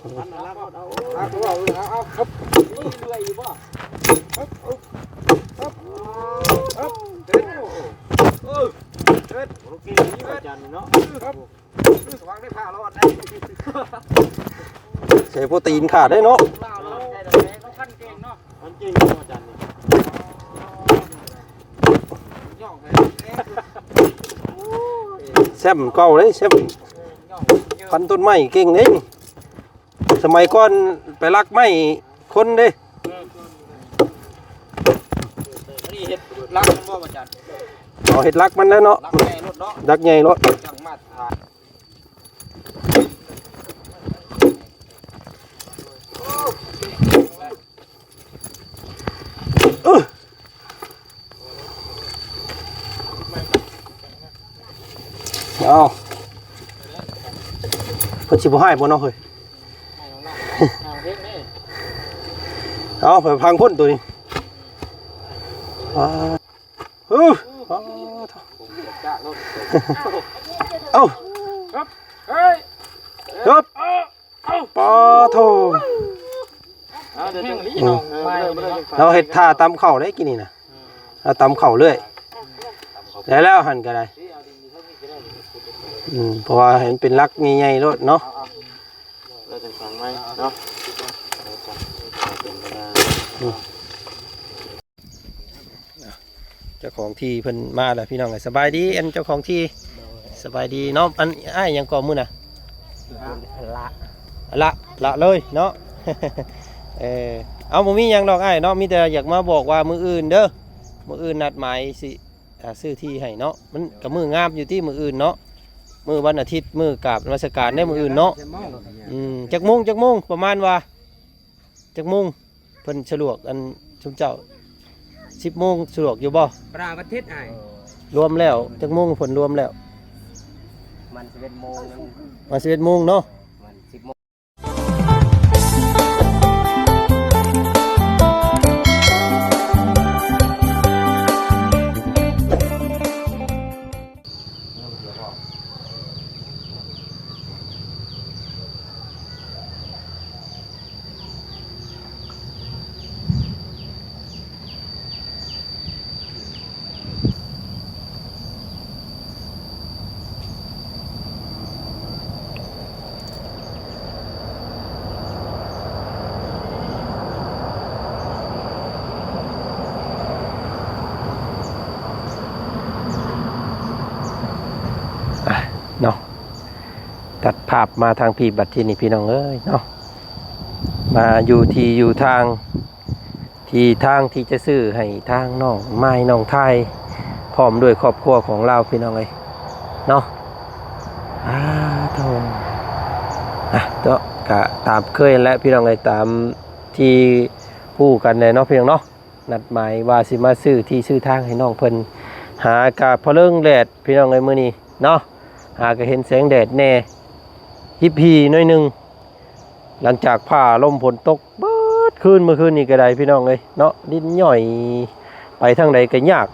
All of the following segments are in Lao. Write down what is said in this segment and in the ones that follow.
ເອົາ ເອົາ ເອົາ ເອົາ ເອີ ເອີ ເອີ ໂອເຄ ອາຈານເນາະ ລະວັງໄດ້ຜ້າລອດໄດ້ ໃສ່ໂປຣຕີນຂາດໄດ້ເນາະ ລາວ ລາວ ລາວພັນເກັ່ງເນາະ ພັນເກັ່ງເນາະ ອາຈານນີ້ ແຊ້ມເກົ່າເດ້ ແຊ້ມ ພັນຕົ້ນໄມ້ເກັ່ງເດ້ ສະໄໝກ່ອນໄປລັກໄມ້ຄົນເດ້ ອືມ ອັນນີ້ເຮັດລັກມັນບໍ່ ອາຈານ? ເອົາເຮັດລັກມັນແລ້ວເນາະ ລັກໃຫຍ່ໂລດເນາະ ລັກໃຫຍ່ໂລດ ຈັ່ງມາດຕະຖານ ເອີ ເອົາ ເພິ່ນຊິບໍ່ຮ້າຍບໍ່ເນາະເຮີ້ຍ ເອົາ ໄປພັງພຸ້ນໂຕນີ້ ອາ ເອີ ເອົາ ເຮີ້ຍ ເອີ ເອົາ ປາໂທ ເອົາ ແຮງອີ່ຫຼີເນາະ ເອີ ເອີ ເອີ ລາວເຮັດທ່າຕຳເຂົ້າເດ້ກີ້ນີ້ນະ ອືມ ລາວຕຳເຂົ້າເລື້ອຍ ໄດ້ແລ້ວຫັ້ນກໍໄດ້ ອືມ ເພາະວ່າໃຫ້ມັນເປັນຫຼັກໃຫຍ່ໆໂລດເນາະ ເອົາ ເອົາ ລາວຈັ່ງສັ່ງໃໝ່ເນາະ ເອົາ ເປັນເວລາ ອືມ ເຈົ້າຂອງທີ່ເພິ່ນມາແລ້ວພີ່ນ້ອງເອີຍ ສະບາຍດີ ອັນເຈົ້າຂອງທີ່ ສະບາຍດີເນາະ ອັນອ້າຍຫຍັງເກາະມື້ນະ ລະ ລະ ລະເລີຍເນາະ ເອີ ເອົາ ບໍ່ມີຫຍັງດອກອ້າຍເນາະ ມີແຕ່ຢາກມາບອກວ່າມື້ອື່ນເດີ ມື້ອື່ນນັດໝາຍຊິ ອ່າ ຊື້ທີ່ໃຫ້ເນາະ ມັນກໍມື້ງາມຢູ່ຕິມື້ອື່ນເນາະ ມື້ວັນອາທິດ ມື້ກາບນະມັດສະການເດ້ມື້ອື່ນເນາະ ອືມ ຈັກໂມງ ຈັກໂມງ ປະມານວ່າ ຈັກໂມງເພິ່ນສະດວກ ອັນຊຸມເຈົ້າ ສິບໂມງສະດວກຢູ່ບໍ່? ປະມານວັນອາທິດອ້າຍ ລວມແລ້ວຈັກໂມງເພິ່ນລວມແລ້ວ? ປະມານສິບເອັດໂມງ ປະມານສິບເອັດໂມງເນາະ ປະມານສິບໂມງ. ອ່ະ ເນາະ ຕັດພາບມາທາງພີ້ບັດທີນີ້ ພີ່ນ້ອງເອີຍເນາະ ມາຢູ່ທີ່ຢູ່ທາງ ທີ່ທາງທີ່ຈະຊື້ໃຫ້ທາງນ້ອງມາຍ ນ້ອງທາຍ ພ້ອມດ້ວຍຄອບຄົວຂອງລາວ ພີ່ນ້ອງເອີຍເນາະ ອາ ໂທ້ ອະ ເນາະ ກະຕາມເຄີຍຫັ້ນແຫຼະ ພີ່ນ້ອງເອີຍ ຕາມທີ່ຮູ້ກັນແຫຼະເນາະ ພີ່ນ້ອງເນາະ ນັດໝາຍວ່າຊິມາຊື້ທີ່ຊື້ທາງໃຫ້ນ້ອງເພິ່ນ ຫາກະພະເລິງແດດ ພີ່ນ້ອງເອີຍ ມື້ນີ້ເນາະ ຫາກະເຫັນແສງແດດແດ່ ຮິບຮີໜ້ອຍໜຶ່ງ. ຫຼັງຈາກຟ້າລົມຝົນຕົກເບິດຄືນ ມື້ຄືນນີ້ກໍໄດ້ ພີ່ນ້ອງເອີຍເນາະ ດິນຫຍ້ອຍ ໄປທາງໃດກໍຍາກ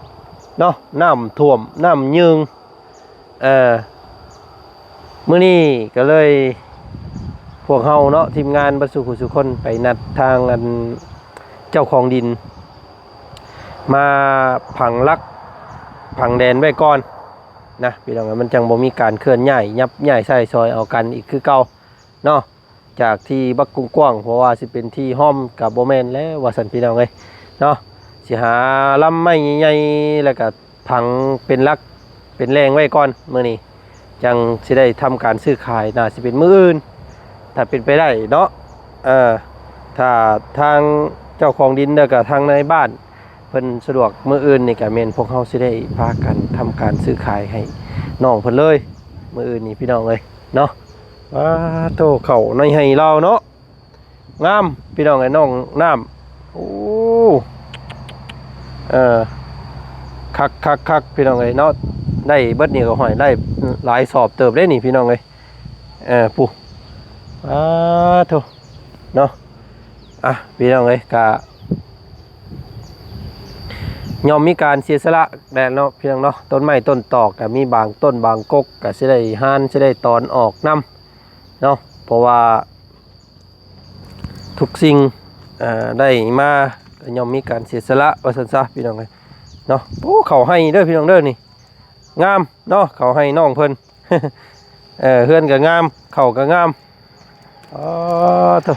ເນາະ ນ້ຳຖ້ວມ ນ້ຳເຍິງ ເອີ ມື້ນີ້ກໍເລີຍ ພວກເຮົາເນາະ ທີມງານເບິດສູ່ຜູ້ສູ່ຄົນ ໄປນັດທາງ ອັນ ເຈົ້າຂອງດິນ ມາຝັງຫຼັກຝັງແດນໄວ້ກ່ອນນະ ພີ່ນ້ອງເອີຍ ມັນຈັ່ງບໍ່ມີການເຄື່ອນຍ້າຍ ຍັບຍ້າຍໃຊ້ຊອຍເອົາກັນອີກຄືເກົ່າເນາະ. ຈາກທີ່ບັກກວ້າງໆ ເພາະວ່າຊິເປັນທີ່ຮ່ອມກໍບໍ່ແມ່ນແລ້ວວ່າຊັ້ນ ພີ່ນ້ອງເອີຍເນາະ ຊິຫາລຳໄມ້ໃຫຍ່ໆ ແລ້ວກໍຝັງເປັນຫຼັກເປັນແຫຼ່ງໄວ້ກ່ອນ ມື້ນີ້ຈັ່ງຊິໄດ້ທຳການຊື້ຂາຍ ໜ້າຊິເປັນມື້ອື່ນ ຖ້າເປັນໄປໄດ້ເນາະ ເອີ ຖ້າທາງເຈົ້າຂອງດິນ ແລ້ວກໍທາງນາຍບ້ານ ເພິ່ນສະດວກ ມື້ອື່ນນີ້ກະແມ່ນພວກເຮົາຊິໄດ້ພາກັນທຳການຊື້ຂາຍໃຫ້ນ້ອງເພິ່ນເລີຍ ມື້ອື່ນນີ້ພີ່ນ້ອງເອີຍເນາະ. ປາໂທ້ ເຂົ້າໃນໄຮ່ລາວເນາະ ງາມພີ່ນ້ອງເອີຍ ນ້ອງນ້ຳ ໂອ້ ເອີ ຄັກໆໆ ພີ່ນ້ອງເອີຍເນາະ ໄດ້ເບິດນີ້ກໍຫ້ອຍໄດ້ຫຼາຍສອບເຕີບເດ້ນີ້ ພີ່ນ້ອງເອີຍ ເອີ ຜູ້ ປາໂທ້ ເນາະ ອ່ະ ພີ່ນ້ອງເອີຍ ກະຍ່ອມມີການເສຍສະຫຼະແດ່ເນາະ ພີ່ນ້ອງເນາະ ຕົ້ນໄມ້ຕົ້ນຕອກກະມີບາງຕົ້ນບາງກົກກະຊິໄດ້ຫານ ຊິໄດ້ຕອນອອກນຳເນາະ ເພາະວ່າ ທຸກສິ່ງ ເອີ ໄດ້ມາ ກໍຍ່ອມມີການເສຍສະຫຼະ ວ່າຊັ້ນຊະ ພີ່ນ້ອງເອີຍເນາະ. ໂອ້ ເຂົ້າໄຮ່ເດີພີ່ນ້ອງເດີ ນີ້ງາມເນາະ ເຂົ້າໄຮ່ນ້ອງເພິ່ນ ເອີ ເຮືອນກໍງາມ ເຂົ້າກໍງາມ. ອໍ ໂທ້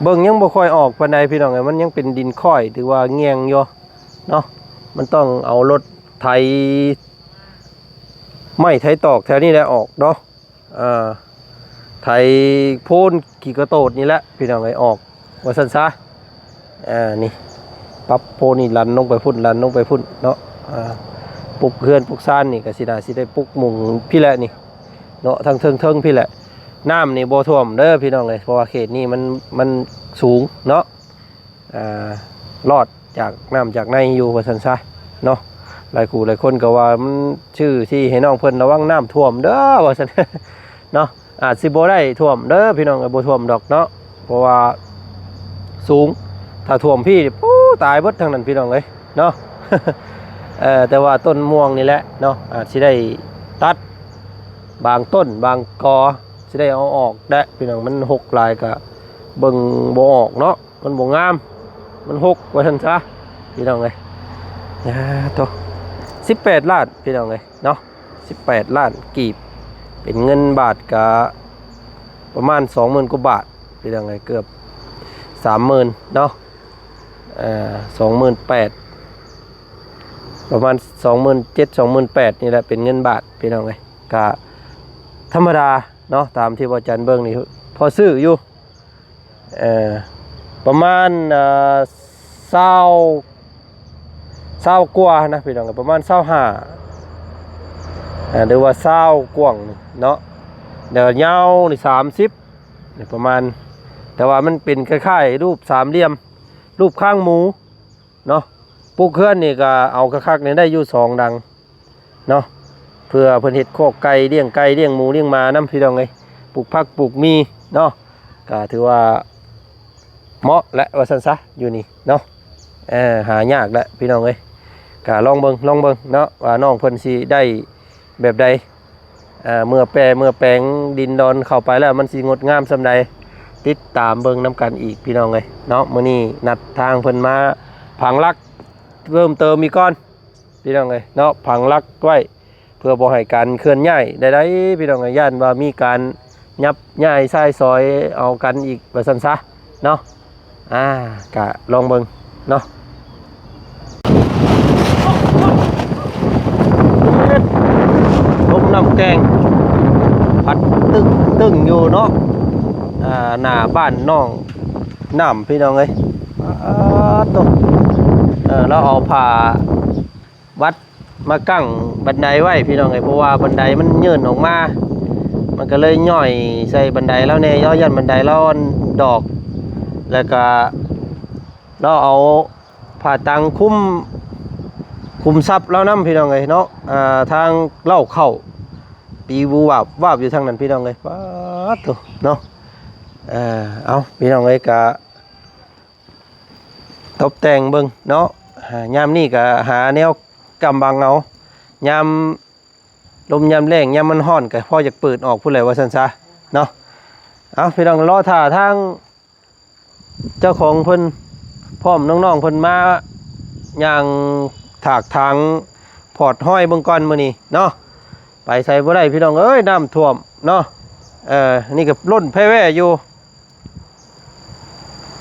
ເບິ່ງຍັງບໍ່ຄ່ອຍອອກປານໃດພີ່ນ້ອງເອີຍ ມັນຍັງເປັນດິນຄ້ອຍ ຫຼືວ່າແງ່ງຢູ່ເນາະ. ມັນຕ້ອງເອົາລົດໄຖໄມ້ໄຖຕອກແຖວນີ້ແຫຼະອອກເນາະ. ເອີ ໄຖໂພນຂີ້ກະໂຕດນີ້ແຫຼະພີ່ນ້ອງເອີຍ ອອກ ວ່າຊັ້ນຊະ. ເອີ ນີ້ປັບໂພນນີ້ລັນລົງໄປພຸ້ນ ລັນລົງໄປພຸ້ນເນາະ. ເອີ ປຸກເຮືອນປຸກຊານນີ້ກໍຊິໜ້າຊິໄດ້ປຸກໝູ່ພີ້ແຫຼະນີ້ເນາະ ທາງເທິງໆພີ້ແຫຼະ. ນ້ຳນີ້ບໍ່ຖ້ວມເດີພີ່ນ້ອງເອີຍ ເພາະວ່າເຂດນີ້ມັນ ມັນສູງເນາະ. ອ່າ ລອດຈາກນ້ຳຈາກໃນຢູ່ ວ່າຊັ້ນຊະເນາະ. ຫຼາຍຄູ່ຫຼາຍຄົນກໍວ່າມັນຊື່ທີ່ໃຫ້ນ້ອງເພິ່ນລະວັງນ້ຳຖ້ວມເດີ ວ່າຊັ້ນເນາະ. ອາດຊິບໍ່ໄດ້ຖ້ວມເດີພີ່ນ້ອງເອີຍ ບໍ່ຖ້ວມດອກເນາະ ເພາະວ່າສູງ. ຖ້າຖ້ວມພີ້ ໂອ້ ຕາຍເບິດທາງນັ້ນພີ່ນ້ອງເອີຍເນາະ. ເອີ ແຕ່ວ່າຕົ້ນມ່ວງນີ້ແຫຼະເນາະ ອາດຊິໄດ້ຕັດບາງຕົ້ນບາງກໍ ຊິໄດ້ເອົາອອກແຫຼະພີ່ນ້ອງ ມັນຮົກຫຼາຍກະເບິ່ງບໍ່ອອກເນາະ. ມັນບໍ່ງາມ ມັນຮົກ ວ່າຊັ້ນຊະ ພີ່ນ້ອງເອີຍ. ອາ ໂທ້ ສິບແປດລ້ານ ພີ່ນ້ອງເອີຍເນາະ ສິບແປດລ້ານກີບ ເປັນເງິນບາດກະປະມານສອງໝື່ນກວ່າບາດ ພີ່ນ້ອງເອີຍ ເກືອບສາມໝື່ນເນາະ. ເອີ ສອງໝື່ນແປດ ປະມານສອງໝື່ນເຈັດ ສອງໝື່ນແປດນີ້ແຫຼະ ເປັນເງິນບາດ ພີ່ນ້ອງເອີຍ. ກະທຳມະດາເນາະ ຕາມທີ່ບໍ່ຈັນເບິ່ງນີ້ ພໍຊື້ຢູ່ ເອີ ປະມານ ເອີ ຊາວ ຊາວກວ່ານະພີ່ນ້ອງ ປະມານຊາວຫ້າ ເອີ ຫຼືວ່າຊາວກວ້າງນີ້ເນາະ. ແລ້ວຍາວນີ້ສາມສິບນີ້ປະມານ ແຕ່ວ່າມັນເປັນຄ້າຍໆຮູບສາມຫຼ່ຽມ ຮູບຄາງໝູເນາະ. ປູກເຮືອນນີ້ກໍເອົາຄັກໆນີ້ໄດ້ຢູ່ສອງຫຼັງ ເນາະ ເພື່ອເພິ່ນເຮັດຄອກໄກ່ ລ້ຽງໄກ່ ລ້ຽງໝູ ລ້ຽງໝານຳ ພີ່ນ້ອງເອີຍ. ປູກຜັກ ປູກໝີ່ເນາະ ກໍຖືວ່າເໝາະແຫຼະ ວ່າຊັ້ນຊະ ຢູ່ນີ້ເນາະ. ເອີ ຫາຍາກແຫຼະ ພີ່ນ້ອງເອີຍ. ກໍລອງເບິ່ງ ລອງເບິ່ງເນາະ ວ່ານ້ອງເພິ່ນຊິໄດ້ແບບໃດ. ເອີ ເມື່ອແປ ເມື່ອແປງດິນດອນເຂົ້າໄປແລ້ວ ມັນຊິງົດງາມສ່ຳໃດ ຕິດຕາມເບິ່ງນຳກັນອີກ ພີ່ນ້ອງເອີຍເນາະ. ມື້ນີ້ນັດທາງເພິ່ນມາຝັງຫຼັກເພີ່ມເຕີມອີກກ່ອນ ພີ່ນ້ອງເອີຍເນາະ ຝັງຫຼັກໄວ້ ເພື່ອບໍ່ໃຫ້ການເຄື່ອນຍ້າຍໃດໆ ພີ່ນ້ອງເອີຍ ຢ້ານວ່າມີການຍັບຍ້າຍຊາຍຊອຍເອົາກັນອີກ ວ່າຊັ້ນຊະເນາະ. ອາ ກະລອງເບິ່ງເນາະ ລົມນ້ຳແກງພັດຕຶ້ງໆຢູ່ເນາະ. ອາ ໜ້າບ້ານນ້ອງນ້ຳ ພີ່ນ້ອງເອີຍ ປາດໂທ້ ເອີ ລາວເອົາຜ້າວັດມາກັ້ງບັນໄດໄວ້ ພີ່ນ້ອງເອີຍ ເພາະວ່າບັນໄດມັນຍື່ນອອກມາ ມັນກໍເລີຍຍ່ອຍໃສ່ບັນໄດລາວແດ່ ລາວຢ້ານບັນໄດລາວອັນດອກ ແລ້ວກໍລາວເອົາຜ້າຕັງຄຸມ ຄຸມຊັບລາວນຳ ພີ່ນ້ອງເອີຍເນາະ. ອາ ທາງເລົ້າເຂົ້າ ປີວູວາບວາບຢູ່ທາງນັ້ນ ພີ່ນ້ອງເອີຍ ປາດໂທ້ເນາະ. ເອີ ເອົາ ພີ່ນ້ອງເອີຍ ກະຕົບແຕ່ງເບິ່ງເນາະ. ອາ ຍາມນີ້ກະຫາແນວກຳບັງເອົາ ຍາມລົມຍາມແລ້ງ ຍາມມັນຮ້ອນ ກະພໍຢາກເປີດອອກພຸ້ນແຫຼະ ວ່າຊັ້ນຊະເນາະ. ເອົາ ພີ່ນ້ອງ ລໍຖ້າທາງ ເຈົ້າຂອງເພິ່ນພ້ອມນ້ອງໆເພິ່ນມາຍ່າງຖາກຖາງ ພອດຮອຍເບິ່ງກ່ອນມື້ນີ້ເນາະ. ໄປໃສບໍ່ໄດ້ພີ່ນ້ອງເອີຍ ນ້ຳຖ້ວມເນາະ. ເອີ ນີ້ກໍລົ້ນແພແວ່ຢູ່.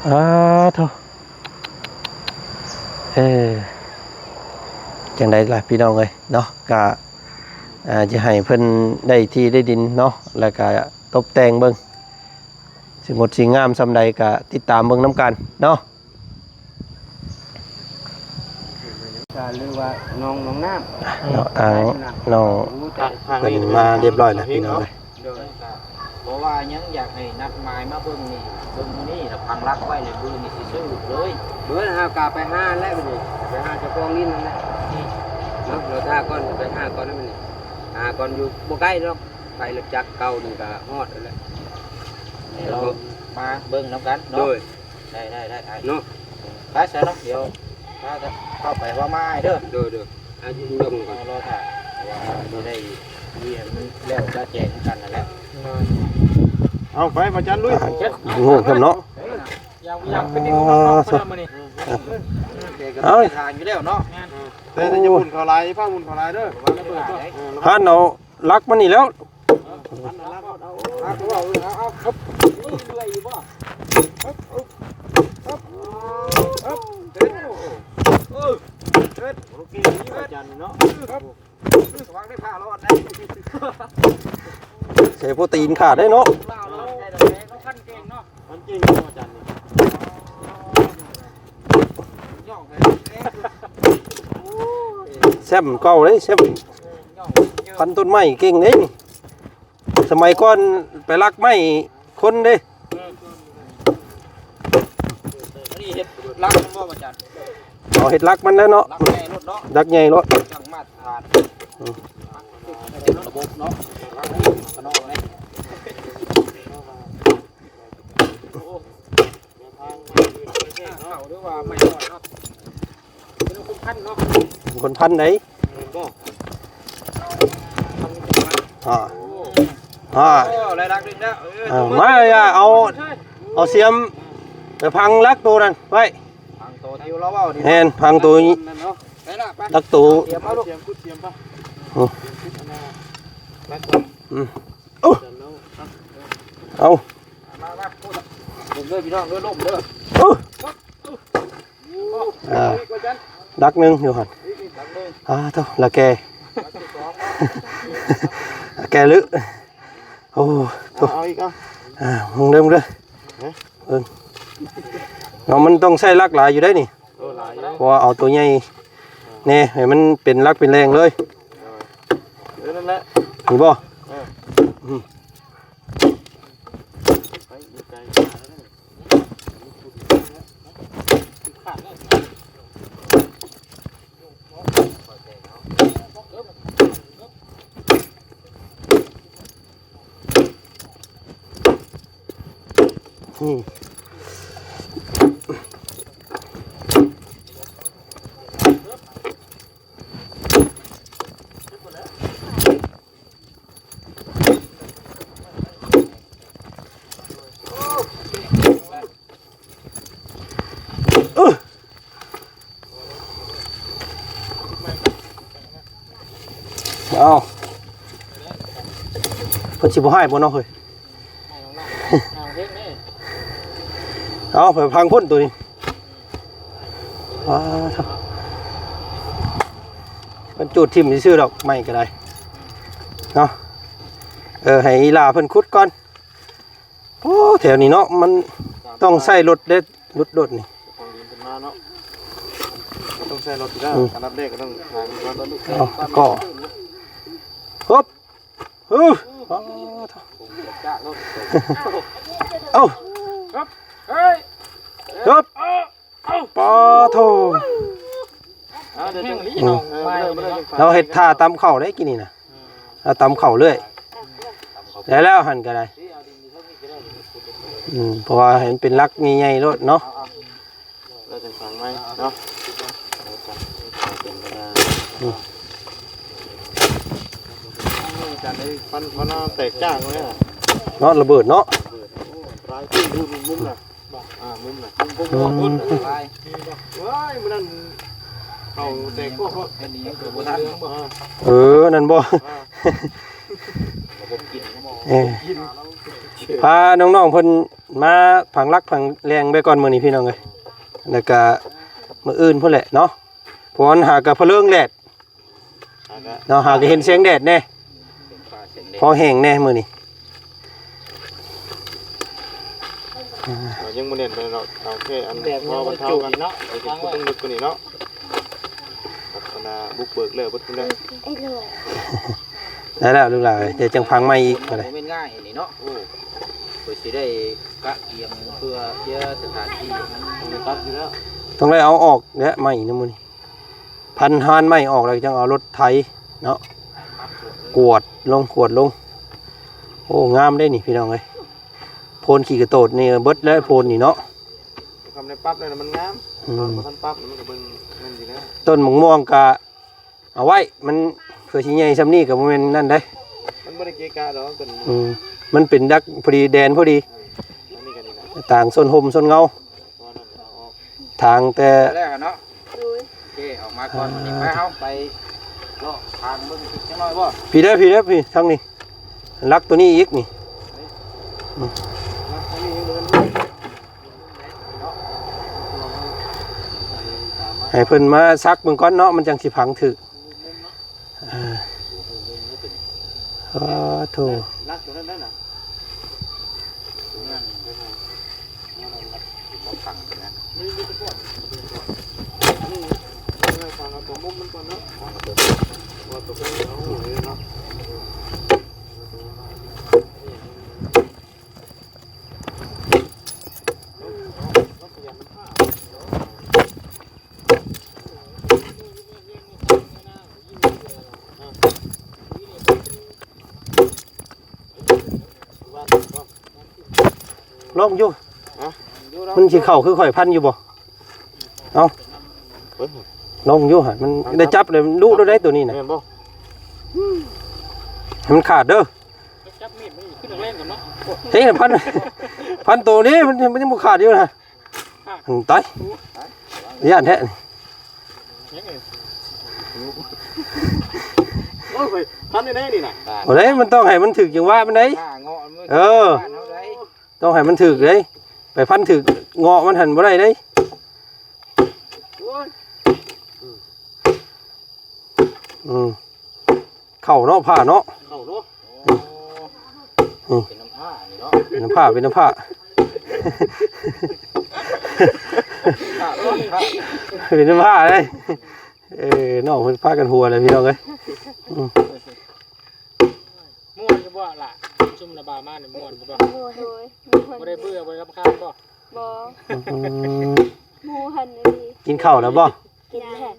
ອາ ໂທ້ ເອີ ຈັ່ງໃດລະພີ່ນ້ອງເອີຍເນາະ. ກະ ອາ ຈະໃຫ້ເພິ່ນໄດ້ທີ່ໄດ້ດິນເນາະ ແລ້ວກະຕົບແຕ່ງເບິ່ງ ຊິງົດຊິງາມສ່ຳໃດກະຕິດຕາມເບິ່ງນຳກັນເນາະ. ກະຫຼືວ່າໜອງ ໜອງນ້ຳເນາະ ທາງນ້ອງເພິ່ນມາຮຽບຮ້ອຍແລ້ວພີ່ນ້ອງເອີຍ. ໂດຍ ກະບໍ່ວ່າຫຍັງ ຢາກໃຫ້ນັດໝາຍມາເບິ່ງນີ້ ເບິ່ງມື້ນີ້ລະ ຝັງຫຼັກໄວ້ແລ້ວ ມື້ນີ້ຊິຊື້ເລີຍ. ເບິ່ງ ເຮົາກະໄປຫາແລ້ວບັດນີ້ ໄປຫາເຈົ້າຂອງດິນນັ້ນແຫຼະເນາະ. ລໍຖ້າກ່ອນ ໄປຫາກ່ອນແລ້ວບັດນີ້ ຫາກ່ອນ ຢູ່ບໍ່ໄກດອກ ໄປລົດຈັກເກົ່ານີ້ກະຮອດແລ້ວແຫຼະ. ດຽວເຮົາມາເບິ່ງນຳກັນເນາະ. ໂດຍ ໄດ້ໆໆ ອ້າຍເນາະ. ໄປຊະເນາະ ດຽວພາກັນເຂົ້າໄປເວົ້າມາອ້າຍເດີ. ໂດຍໆ ອາ ຢູ່ເລື່ອງກ່ອນ ລໍຖ້າ ເພາະວ່າຊິໄດ້ວຽກມັນແລ້ວຈະແຈ້ງກັນນັ້ນແຫຼະ. ເອົາໄປ ພະຈັນ ລຸຍ. ໂອ້ໂຫ ເນາະ. ຢ່າງ ຢ່າງເປັນເດັກນ້ອງເພິ່ນນະມື້ນີ້ ເອົາ ທາງຢູ່ແລ້ວເນາະ ແຕ່ ແຕ່ຢ່າໝຸນເຂົາຫຼາຍ ພາໝຸນເຂົາຫຼາຍເດີ ເອີ ພາເອົາຫຼັກມານີ້ແລ້ວ ເອົາ ເອົາ ເອົາ ເອີ ເອົາ ເອີ ເອີ ເອີ ເອີ ເອີ ເອີ ເອີ ເອີ ເອີ ເອີ ເອີ ລະວັງໄດ້ຜ້າລອດໄດ້ ໃສ່ໂປຣຕີນຂາດໄດ້ເນາະ ລາວ ລາວ ລາວພັນເກັ່ງເນາະ ພັນເກັ່ງເນາະອາຈານນີ້ ແຊມເກົ່າເດ້ ແຊມພັນຕົ້ນໄມ້ເກັ່ງເດ້ ສະໄໝກ່ອນໄປລັກໄມ້ຄົນເດ້ ອືມ ອັນນີ້ເຮັດລັກມັນບໍ່ອາຈານ ເອົາເຮັດລັກມັນແລ້ວເນາະ ລັກໃຫຍ່ໂລດເນາະ ລັກໃຫຍ່ໂລດ ຕັ້ງມາດຕະຖານ ອືມ ເຮັດລະບົບເນາະ ຂ້າງນອກນີ້ ໂອ້ ເຂົ້າ ຫຼືວ່າໄມ້ນ້ອຍເນາະ ເປັນຄົນພັນເນາະ ເປັນຄົນພັນໃດ ແມ່ນບໍ່ ອ່າ ອ່າ ໂອ້ ໄດ້ລັກໜຶ່ງແລ້ວ ເອີ ອ່າ ຕົບມື ມາ ເອົາ ເອົາສຽມໄປພັງລັກໂຕນັ້ນໄວ້ ພັງໂຕທີ່ລາວເວົ້ານີ້ ແມ່ນ ພັງໂຕນີ້ ນັ້ນເນາະ ໄປລະ ໄປ ລັກໂຕ ສຽມເອົາລູກ ສຽມ ຂຸດສຽມໄປ ອືມ ລັກກ່ອນ ອືມ ເອົາ ເອົາ ມາ ມາ ພຸ້ນ ລົມເດີພີ່ນ້ອງເດີ ລົມເດີ ເອີ ອ່າ ດັກໜຶ່ງຢູ່ຫັ້ນ ດັກໜຶ່ງ ອ່າ ໂທ້ ລະແກ ດັກທີສອງ ລະແກລຶ ໂອ້ ໂທ້ ເອົາອີກ ເອົາ ອ່າ ມຶງເດີ ມຶງເດີ ຮະ ເອີ ເນາະ ມັນຕ້ອງໃຊ້ຫຼັກຫຼາຍຢູ່ເດ້ນີ້ ເອີ ຫຼາຍຢູ່ ເພາະວ່າເອົາໂຕໃຫຍ່ແນ່ ໃຫ້ມັນເປັນຫຼັກເປັນແຫຼ່ງເລີຍ ເອີ ເອີ ນັ້ນແຫຼະ ເຫັນບໍ່ ເອີ ອືມ ນີ້ ເອົາ ເພິ່ນຊິບໍ່ຮ້າຍບໍ່ເນາະເຮີ້ຍ ເອົາໄປພັງພຸ້ນໂຕນີ້ ວ້າ ມັນຈູດຖິ້ມຊື່ໆດອກໄມ້ກໍໄດ້ເນາະ ເອີ ໃຫ້ອີ່ຫຼ້າເພິ່ນຂຸດກ່ອນ ໂອ້ ແຖວນີ້ເນາະ ມັນຕ້ອງໃຊ້ລົດເດ້ ຫຼຸດລົດນີ້ ຂອງດິນເພິ່ນມາເນາະ ຕ້ອງໃຊ້ລົດຢູ່ແລ້ວ ອືມ ອັນດັບແລກກໍຕ້ອງຫາເງິນກ່ອນ ເອົາ ກໍ ຮຶບ ຮຶບ ເອົາ ຮຶບ ເອີຍ ຮຶບ ປາໂທ ເອົາ ເດີ ເດີ ເອີ ເອີ ລາວເຮັດທ່າຕຳເຂົ້າໄດ້ກີ້ນີ້ນະ ລາວຕຳເຂົ້າເລື້ອຍ ໄດ້ແລ້ວຫັ້ນກໍໄດ້ ອືມ ເພາະວ່າໃຫ້ມັນເປັນຫຼັກໃຫຍ່ໆໂລດເນາະ ແລ້ວຈັ່ງຝັງໃໝ່ເນາະ ອືມ ອາຈານໄດ້ຟັນ ຟັນແຕກຈ້າງເລີຍ ເນາະ ລະເບີດເນາະ ລາຍທີ່ຢູ່ມຸມນະ ອ່າ ມຸມນະ ມຸມພຸ້ນ ພຸ້ນ ລາຍ ເອີຍ ມື້ນັ້ນເຂົາແຕກພວກເຂົາ ອັນນີ້ຍັງເກີດບໍ່ທັນ ເອີ ນັ້ນບໍ່ ອ່າ ເອີ ພານ້ອງໆເພິ່ນມາຝັງຫຼັກຝັງແຫຼ່ງໄວ້ກ່ອນມື້ນີ້ພີ່ນ້ອງເອີຍ ແລ້ວກະມື້ອື່ນພຸ້ນແຫຼະເນາະ ເພາະວ່າຫາກະພະເລິງແດດ ເນາະ ຫາກະເຫັນແສງແດດແດ່ ພໍແຫ້ງແດ່ມື້ນີ້ ເອົາ ຍັງບໍ່ແໜ້ນປານໃດດອກ ເອົາແຄ່ອັນ ແດດ ພໍບັນເທົາກັນ ເນາະ ເອົາເຮັດຂຸດລົງເລິກກວ່ານີ້ເນາະ ພັດທະນາບຸກເບີກແລ້ວເບິດພຸ້ນແຫຼະ ໄດ້ແລ້ວລູກຫຼານເອີຍ ດຽວຈັ່ງຝັງໃໝ່ອີກ ບໍ່ແມ່ນງ່າຍນີ້ເນາະ ໂອ້ ເພື່ອຊິໄດ້ກະກຽມ ເພື່ອເພື່ອສະຖານທີ່ ຕ້ອງໄດ້ເອົາອອກແຫຼະໄມ້ນະມື້ນີ້ ພັນຮານໄມ້ອອກແລ້ວຈັ່ງເອົາລົດໄຖເນາະ ກວດລົງ ກວດລົງ ໂອ້ ງາມເດ້ນີ້ພີ່ນ້ອງເອີຍ ໂພນຂີ້ກະໂຕດນີ້ເບິດແລ້ວ ໂພນນີ້ເນາະ ຄຳໄດ້ປັບແລ້ວມັນງາມ ອືມ ຕອນບໍ່ທັນປັບມັນກໍເບິ່ງແມ່ນຢູ່ແລ້ວ ຕົ້ນໝາກມ່ວງກະເອົາໄວ້ ມັນເພື່ອຊິໃຫຍ່ຊ່ຳນີ້ກໍບໍ່ແມ່ນນັ້ນເດ້ ມັນບໍ່ໄດ້ເກະກະດອກ ອືມ ມັນເປັນດັກພໍດີ ແດນພໍດີ ອັນນີ້ກໍນີ້ລະ ຕ່າງໂຊນຮົ່ມໂຊນເງົາ ທາງແຕ່ ແລ້ວເນາະ ໂດຍ ໂອເຄ ອອກມາກ່ອນ ອ່າ ວັນນີ້ ໄປ ເຮົາໄປເລາະທາງເບິ່ງອີກຈັກໜ້ອຍບໍ່? ພີ້ເດີ ພີ້ເດີ ພີ້ ທາງນີ້ ຫຼັກຕົວນີ້ອີກນີ້ ຫຼັກຕົວນີ້ຍັງເດີນ ໃຫ້ເພິ່ນມາຊັກເບິ່ງກ່ອນເນາະ ມັນຈັ່ງຊິຝັງຖືກ. ເອີ ໂອ້ໂທ ລັກຕົວນັ້ນໄດ້ນະ ຕົວນັ້ນໄດ້ນະ ຕົວນັ້ນລັກ ມາຝັງນະ ນີ້ມີແຕ່ກ້ອນ ນີ້ ຝັງເອົາຕົວມຸມມັນກ່ອນເນາະ ເອົາຕົວມຸມເອົາເນາະ. ລອງຢູ່ ຮະ ມັນຊິເຂົ້າຄືຂ້ອຍພັນຢູ່ບໍ່? ເອົາ ເບິ່ງ ລອງຢູ່ຫັ້ນ ມັນໄດ້ຈັບແລ້ວ ມັນດຸໂລດໄດ໋ຕົວນີ້ນະ ແມ່ນບໍ່? ໃຫ້ມັນຂາດເດີ ຈັບມີດມັນຂຶ້ນແຮງໆກ່ອນເນາະ ເຮີ້ຍ ພັນ ພັນໂຕນີ້ ມັນ ມັນຍັງບໍ່ຂາດຢູ່ນະ. ຕາຍ ຢ້ານແທ້ ຍັງອີກ ໂອ້ຍ ພັນໄດ້ນີ້ນະ ບໍ່ໄດ້ ມັນຕ້ອງໃຫ້ມັນຖືກຈັງຫວະມັນໄດ໋ ເອີ ຕ້ອງໃຫ້ມັນຖືກເດ້ ໄປພັນຖືກເງາະມັນຫັ້ນບໍ່ໄດ້ເດ້ ໂອ້ຍ ອືມ ເຂົ້າເນາະ ຜ້າເນາະ ເຂົ້າເນາະ ອືມ ເປັນນ້ຳຜ້ານີ້ເນາະ ເປັນນ້ຳຜ້າ ເປັນນ້ຳຜ້າ ເປັນນ້ຳຜ້າເດ້ ເອີ ນ້ອງເພິ່ນພາກັນຫົວແລ້ວພີ່ນ້ອງເອີຍ ອືມ ມ່ວນຢູ່ບໍ່ລະ ຊຸມລະບ່າວມານີ້ມ່ວນຢູ່ບໍ່? ໂດຍ ມ່ວນ ບໍ່ໄດ້ເບື່ອ ບໍ່ໄດ້ລຳຄານບໍ່? ບໍ່ ອືມ ໝູ່ຫັ້ນອີ່ຫຼີ ກິນເຂົ້າແລ້ວບໍ່? ກິນແລ້ວ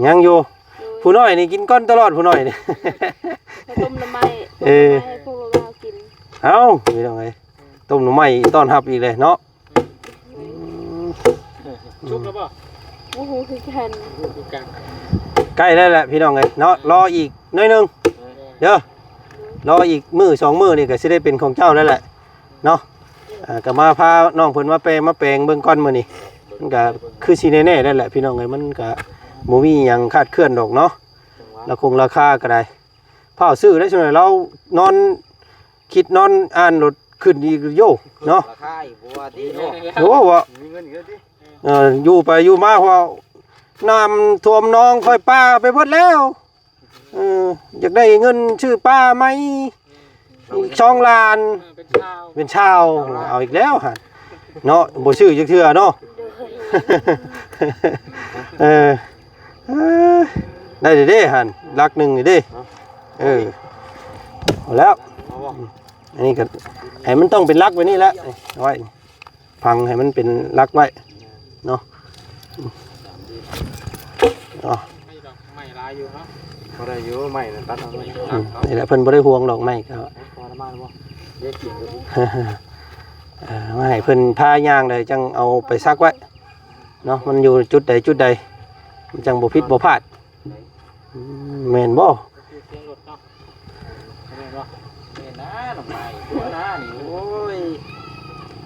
ຍັງຢູ່ ໂດຍ ຜູ້ນ້ອຍນີ້ກິນກ່ອນຕະຫຼອດ ຜູ້ນ້ອຍນີ້ ເອົາຕົ້ມໜໍ່ໄມ້ ເອີ ຕົ້ມໜໍ່ໄມ້ໃຫ້ຜູ້ບ່າວກິນ ເອົ້າ ພີ່ນ້ອງເອີຍ ຕົ້ມໜໍ່ໄມ້ຕ້ອນຮັບອີກແລ້ວເນາະ ອືມ ສຸກແລ້ວບໍ່? ບໍ່ຮູ້ຄືກັນ ບໍ່ຮູ້ຄືກັນ ໃກ້ແລ້ວແຫຼະພີ່ນ້ອງເອີຍເນາະ ລໍອີກໜ້ອຍໜຶ່ງ ເອີ ເດີ ລໍອີກມື້ສອງມື້ນີ້ກໍຊິໄດ້ເປັນຂອງເຈົ້າແລ້ວແຫຼະເນາະ ອ່າ ກໍມາພານ້ອງເພິ່ນມາແປງ ມາແປງເບິ່ງກ່ອນມື້ນີ້ ມັນກໍຄືຊິແນ່ໆແລ້ວແຫຼະພີ່ນ້ອງເອີຍ ມັນກໍບໍ່ມີຫຍັງຄາດເຄື່ອນດອກເນາະ ລາຄົງລາຄາກໍໄດ້ ຟ້າວຊື້ໄດ້ ສ່ວນຫຼາຍລາວນອນຄິດນອນອ່ານໂລດຂຶ້ນອີກໂຍເນາະ ລາຄາອີກບໍ່ວ່າຕິເນາະ ໂອ້ ວ່າ ມີເງິນອີກແລ້ວຕິ ເອີ ຢູ່ໄປຢູ່ມາ ເພາະວ່ານ້ຳຖ້ວມໜອງຂ້ອຍປາໄປເບິດແລ້ວ ເອີ ຢາກໄດ້ເງິນຊື້ປາໃໝ່ ອີກສອງລ້ານ ເປັນຊາວ ເປັນຊາວ ເອົາອີກແລ້ວຫັ້ນເນາະ ບໍ່ຊື້ຈັກເທື່ອເນາະ ເອີ ເອີ ໄດ້ເດ້ຫັ້ນ ຫຼັກໜຶ່ງນີ້ເດ້ ເອີ ເອົາແລ້ວ ເອົາບໍ່? ອັນນີ້ກໍໃຫ້ມັນຕ້ອງເປັນຫຼັກໄວ້ນີ້ແຫຼະ ເອົາໄວ້ ຝັງໃຫ້ມັນເປັນຫຼັກໄວ້ເນາະ ເນາະ ໄມ້ດອກໄມ້ຫຼາຍຢູ່ເນາະ ພໍໄດ້ຢູ່ ໄມ້ນັ້ນຕັດເອົາ ອືມ ນີ້ແຫຼະ ເພິ່ນບໍ່ໄດ້ຫ່ວງດອກໄມ້ກໍ ພໍໄດ້ມາແລ້ວບໍ່? ເອີ ມາໃຫ້ເພິ່ນພາຍ່າງໄດ້ ຈັ່ງເອົາໄປສັກໄວ້ເນາະ ມັນຢູ່ຈຸດໃດຈຸດໃດ ມັນຈັ່ງບໍ່ຜິດບໍ່ພາດ ອືມ ແມ່ນບໍ່? ສຽງລົດເນາະ ແມ່ນບໍ່? ແມ່ນນະ ດອກໄມ້ຕົວນະນີ້ ໂອ້ຍ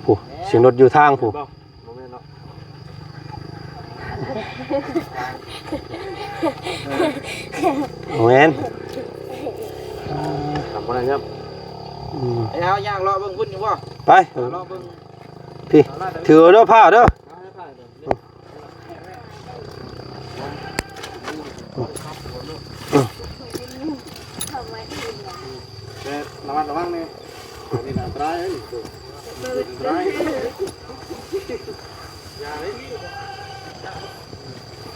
ຜູ້ ສຽງລົດຢູ່ທາງຜູ້ ບໍ່ແມ່ນເນາະ ບໍ່ແມ່ນ ຈຳບໍ່ໄດ້ເດີ ອືມ ໄປເຮົາຍ່າງເລາະເບິ່ງພຸ້ນຢູ່ບໍ່? ໄປ ເລາະເບິ່ງ ພີ້ ຖືເດີ ຜ້າເດີ ແຕ່ລະມັດລະວັງແດ່ ອັນນີ້ອັນຕະລາຍເດ້ ອັນຕະລາຍ ຢ່າເລີຍ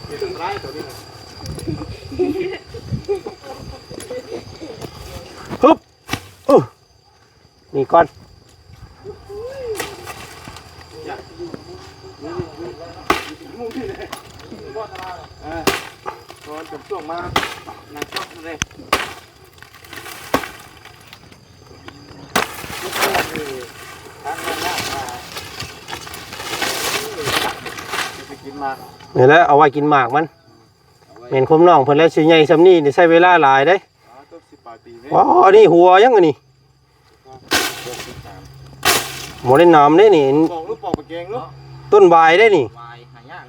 ອັນຕະລາຍຕົວນີ້ນະ ຮຶບ ເອີ ນີ້ກ່ອນ ເອີ ກ່ອນຈະຊ່ວງມາ ນັ່ງເກາະເລີຍ ນີ້ແຫຼະ ເອົາໄວ້ກິນໝາກມັນ ແມ່ນຄວາມນ້ອງເພິ່ນແຫຼະ ຊິໃຫຍ່ຊ່ຳນີ້ນີ້ໃຊ້ເວລາຫຼາຍເດ້ ອໍ ອັນນີ້ຫົວຫຍັງອັນນີ້ ບໍ່ໄດ້ໜາມເດ້ນີ້ ປອກຫຼືປອກປະແກງເນາະ ຕົ້ນຫວາຍເດ້ນີ້ ຫວາຍຫາຍາກ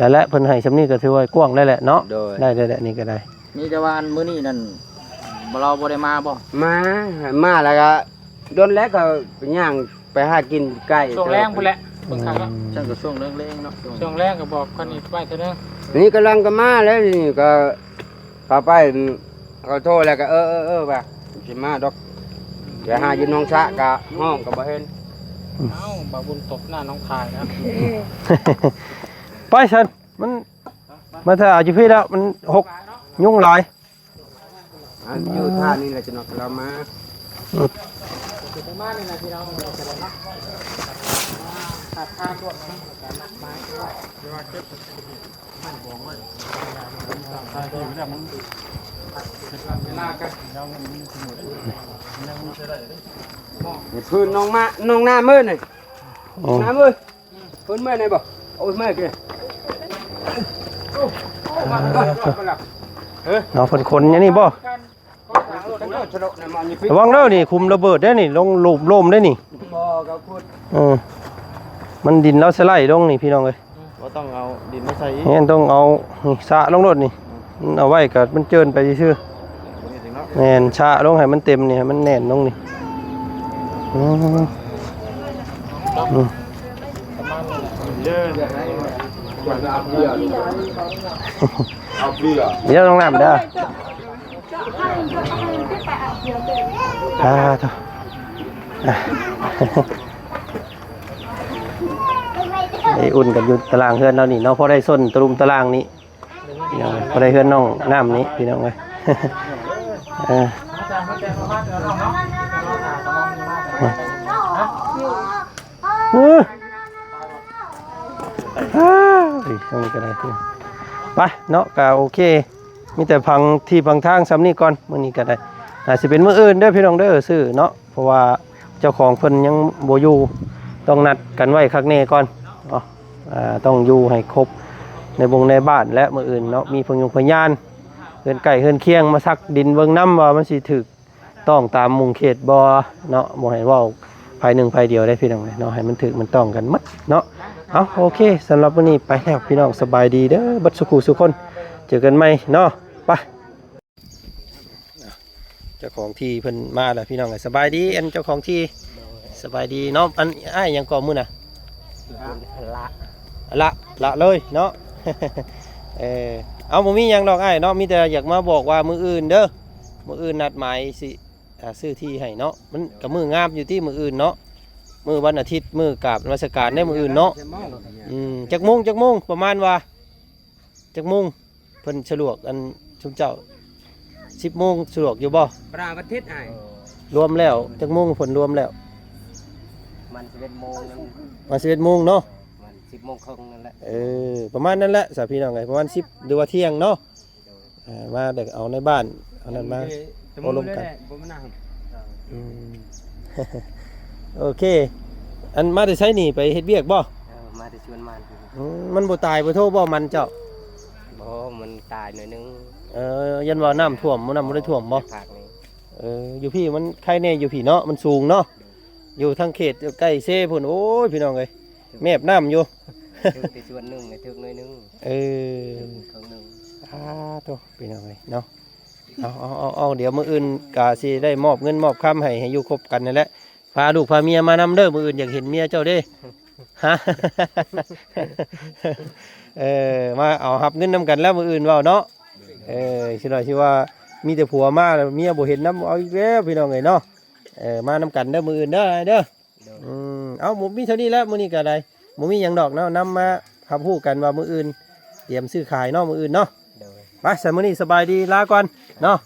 ນັ້ນແຫຼະ ເພິ່ນໃຫ້ຊ່ຳນີ້ກໍຖືວ່າກວ້າງໄດ້ແຫຼະເນາະ. ໂດຍ ໄດ້ ໄດ້ແຫຼະ ນີ້ກໍໄດ້. ມີແຕ່ວ່າອັນມື້ນີ້ນັ້ນ ລາວບໍ່ໄດ້ມາບໍ່? ມາ ມາແລ້ວກໍດົນແລ້ວກໍໄປຍ່າງໄປຫາກິນໃກ້ ຊ່ວງແລງພຸ້ນແຫຼະ ເບິ່ງຄັກແລ້ວ. ອືມ ຊັ້ນກໍຊ່ວງແລງໆເນາະ ຊ່ວງແລງກໍບອກເພິ່ນອີກໄວ້ເທື່ອໜຶ່ງ. ນີ້ກຳລັງກໍມາແລ້ວ ນີ້ກໍ ເຂົ້າໄປ ເຂົາໂທແລ້ວກໍ ເອີໆໆ ວ່າຊິມາດອກ ໄປຫາຢູ່ໜອງສະກະຮ້ອງກໍບໍ່ເຫັນ. ເອົ້າ ບ່າວບຸນຕົບໜ້ານ້ອງພາຍນະ. ໄປຊັ້ນ ມັນ ມາຖ້າຢູ່ພີ້ແລ້ວ ມັນຫົກ ຍຸງຫຼາຍ. ອັນຢູ່ທ່ານີ້ແຫຼະ ຈະນອກລາວມາ. ອືມ ປະມານນີ້ແຫຼະພີ່ນ້ອງ ເນາະ ຕັດທາງພວກນັ້ນ ແລ້ວກໍນັດມາ. ນີ້ພື້ນນ້ອງມາ ນ້ອງນ້ຳເອີຍນີ້. ໂອ້ ນ້ຳເອີຍ ເພິ່ນເມື່ອຍໄດ້ບໍ່? ໂອ້ຍ ເມື່ອຍເດ້. ເນາະ ເພິ່ນຂົນອັນນີ້ບໍ່? ລະວັງເດີ ນີ້ຄຸມລະເບີດເດ້ນີ້ ລົງໂລມໆເດ້ນີ້. ບໍ່ ເຂົາຂຸດ ເອີ ມັນດິນລາວສະໄລລົງນີ້ພີ່ນ້ອງເອີຍ. ບໍ່ຕ້ອງເອົາດິນມາໃສ່ອີກ ແມ່ນ ຕ້ອງເອົານີ້ສະລົງໂລດນີ້. ອືມ ມັນເອົາໄວ້ກໍມັນເຈີນໄປຊື່ໆ. ແມ່ນ ສະລົງໃຫ້ມັນເຕັມນີ້ ໃຫ້ມັນແໜ້ນລົງນີ້. ອືມ ອືມ ເອົາເບຍ ດຽວນ້ອງນ້ຳເດີ. ອ່າ ໂທ້ ອ່ະ ໄດ້ອຸ່ນກັນຢູ່ຕາລາງເຮືອນເຮົານີ້ເນາະ ພໍໄດ້ຊົນຕະລຸມຕະລາງນີ້ ພີ່ນ້ອງເອີຍ ພໍໄດ້ເຮືອນນ້ອງນ້ຳນີ້ ພີ່ນ້ອງເອີຍ. ເອີ ເອີ ເອີ ເອີ ນີ້ກໍໄດ້ ໄປເນາະ ກໍໂອເຄ ມີແຕ່ພັງທີ່ພັງທາງຊ່ຳນີ້ກ່ອນ ມື້ນີ້ກໍໄດ້. ອາດຊິເປັນມື້ອື່ນເດີພີ່ນ້ອງເດີ ຊື້ເນາະ ເພາະວ່າເຈົ້າຂອງເພິ່ນຍັງບໍ່ຢູ່ ຕ້ອງນັດກັນໄວ້ຄັກແນ່ກ່ອນເນາະ. ອາ ຕ້ອງຢູ່ໃຫ້ຄົບໃນບົງໃນບ້ານ ແລະ ມື້ອື່ນເນາະ ມີພະຍົງພະຍານ ເຮືອນໃກ້ເຮືອນຄຽງມາສັກດິນເບິ່ງນຳ ວ່າມັນຊິຖືກຕ້ອງຕາມມຸງເຂດບໍ່ເນາະ. ບໍ່ໃຫ້ເວົ້າໃຜໜຶ່ງໃຜດຽວເດ້ພີ່ນ້ອງເອີຍເນາະ ໃຫ້ມັນຖືກມັນຕ້ອງກັນໝົດເນາະ. ເອົາ ໂອເຄ ສຳລັບມື້ນີ້ໄປແລ້ວພີ່ນ້ອງ ສະບາຍດີເດີ ເບິດສູ່ຄູ່ສູ່ຄົນ ເຈີກັນໃໝ່ເນາະ ໄປ. ເຈົ້າຂອງທີ່ເພິ່ນມາແລ້ວພີ່ນ້ອງເອີຍ. ສະບາຍດີ ອັນເຈົ້າຂອງທີ່. ສະບາຍດີເນາະ. ອັນອ້າຍຫຍັງເກາະມື້ນະ? ລະ ລະ ລະເລີຍເນາະ. ເອີ ເອົາ ບໍ່ມີຫຍັງດອກອ້າຍເນາະ ມີແຕ່ຢາກມາບອກວ່າມື້ອື່ນເດີ ມື້ອື່ນນັດໝາຍຊິ ອ່າ ຊື້ທີ່ໃຫ້ເນາະ. ມັນກໍມື້ງາມຢູ່ຕິມື້ອື່ນເນາະ ມື້ວັນອາທິດ ມື້ກາບນະມັດສະການເດ້ມື້ອື່ນເນາະ. ອືມ ຈັກໂມງ ຈັກໂມງ ປະມານວ່າ ຈັກໂມງເພິ່ນສະດວກ ອັນຊຸມເຈົ້າ ສິບໂມງສະດວກຢູ່ບໍ່? ປະມານວັນອາທິດອ້າຍ. ລວມແລ້ວຈັກໂມງເພິ່ນລວມແລ້ວ? ປະມານສິບເອັດໂມງນັ້ນ. ປະມານສິບເອັດໂມງເນາະ. ປະມານສິບໂມງເຄິ່ງນັ້ນແຫຼະ. ເອີ ປະມານນັ້ນແຫຼະສາພີ່ນ້ອງເອີຍ ປະມານສິບ ຫຼືວ່າທ່ຽງເນາະ. ໂດຍ. ອ່າ ມາແຕ່ເອົາໃນບ້ານ ເອົານັ້ນມາ ແຕ່ມື້ ໂອ້ລົມກັນ ແລ້ວແຫຼະ ບໍ່ມານັ່ງ. ອືມ ໂອເຄ. ອັນມາແຕ່ໃສນີ້ ໄປເຮັດວຽກບໍ່? ເອີ ມາແຕ່ສວນມານ. ອືມ ມັນບໍ່ຕາຍບໍ່ໂທບໍ່ມັນເຈົ້າ? ບໍ່ ມັນຕາຍໜ້ອຍໜຶ່ງ. ເອີ ຢ້ານວ່ານ້ຳຖ້ວມ ນ້ຳບໍ່ໄດ້ຖ້ວມບໍ່? ພາກນີ້. ເອີ ຢູ່ພີ້ມັນໄຄແນ່ ຢູ່ພີ້ເນາະ ມັນສູງເນາະ. ໂດຍ. ຢູ່ທາງເຂດໃກ້ເຊພຸ້ນ ໂອ້ຍ ພີ່ນ້ອງເອີຍ ແມບນ້ຳຢູ່. ຖືກແຕ່ສ່ວນໜຶ່ງ ຖືກໜ້ອຍໜຶ່ງ. ເອີ ຖືກເຄິ່ງໜຶ່ງ. ອາ ໂທ້ ພີ່ນ້ອງເອີຍເນາະ. ເອົາ ເອົາ ເອົາ ເອົາ ດຽວມື້ອື່ນກະຊິໄດ້ມອບເງິນມອບຄຳໃຫ້ ໃຫ້ຢູ່ຄົບກັນນັ້ນແຫຼະ. ພາລູກພາເມຍມານຳເດີ ມື້ອື່ນຢາກເຫັນເມຍເຈົ້າເດ້. ຮະ ເອີ ມາເອົາຮັບເງິນນຳກັນແລ້ວມື້ອື່ນເວົ້າເນາະ. ເອີ ຊິໜ້ອຍຊິວ່າມີແຕ່ຜົວມາ ເມຍບໍ່ເຫັນນຳ ເອົາອີກແລ້ວ ພີ່ນ້ອງເອີຍເນາະ. ເອີ ມານຳກັນເດີ ມື້ອື່ນເດີ ອ້າຍເດີ. ໂດຍ. ອືມ ເອົ້າ ບໍ່ມີເທົ່ານີ້ແຫຼະ ມື້ນີ້ກໍໄດ້ ບໍ່ມີຫຍັງດອກເນາະ ນຳມາຮັບຮູ້ກັນວ່າມື້ອື່ນຕຽມຊື້ຂາຍເນາະ ມື້ອື່ນເນາະ. ໂດຍ. ໄປ ຊັ້ນມື້ນີ້ສະບາຍດີ ລາກ່ອນເນາະ.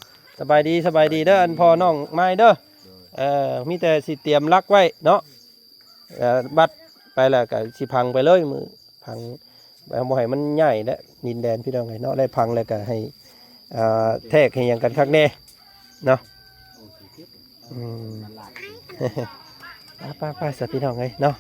ສະບາຍດີ ສະບາຍດີເດີ ອັນພໍ່ນ້ອງມາຍເດີ. ໂດຍ. ເອີ ມີແຕ່ຊິຕຽມຫຼັກໄວ້ເນາະ. ເອີ ບັດໄປແລ້ວກໍຊິພັງໄປເລີຍ ມື້ ພັງ ເອົາ ບໍ່ໃຫ້ມັນໃຫຍ່ແຫຼະ ດິນແດນ ພີ່ນ້ອງເອີຍເນາະ. ໄດ້ພັງແລ້ວກໍໃຫ້ ອ່າ ແທກໃຫ້ຫຍັງກັນຄັກແນ່ເນາະ. ອືມ ໄປໆ ຊະ ພີ່ນ້ອງເອີຍເນາະ.